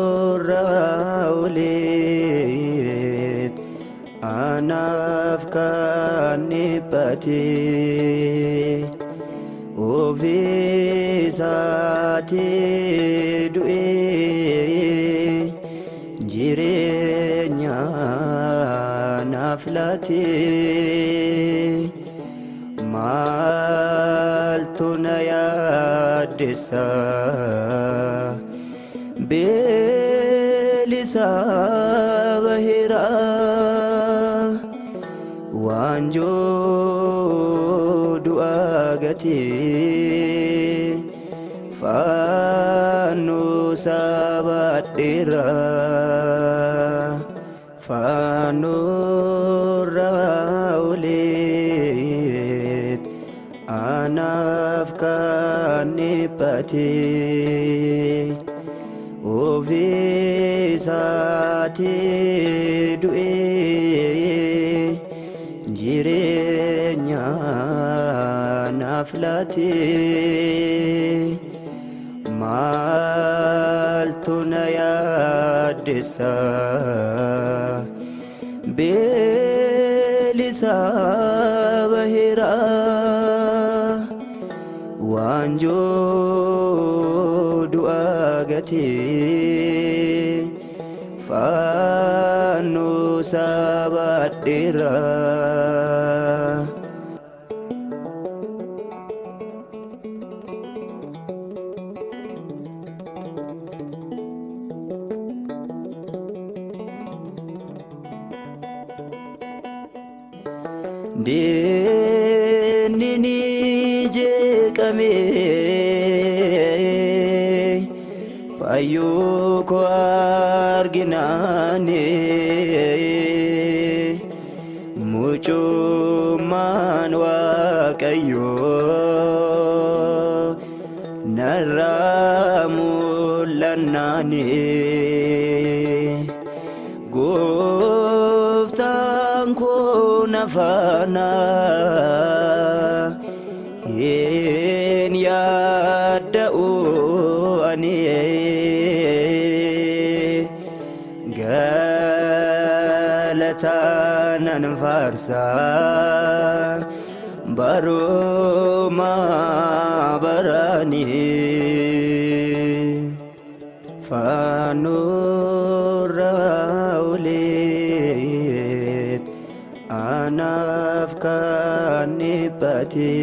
Faanurraa oliit anaaf kan dhiphate, ofiisaatii du'ee jireenya naaf laate. Maaltu na yaaddessa? Beelisa baheera, waanjoo du'aa gatee fannoo sabaadheera. Faanurraa oliit anaaf kan dhiphate, ofiisaatii du'ee jireenya naaf laate. Maaltu na yaaddessa? Beelisa baheera, waanjoo du'aa gatee fannoo sabaadheera. Diinni ni jeeqame fayyuu koo arginaani, mucummaan Waaqayyoo narraa mul'annaani. Gooftaan koo na faana, hin yaadda'u ani, galataa nan faarsa baruma barani. Faanurraa oliit anaaf kan dhiphate,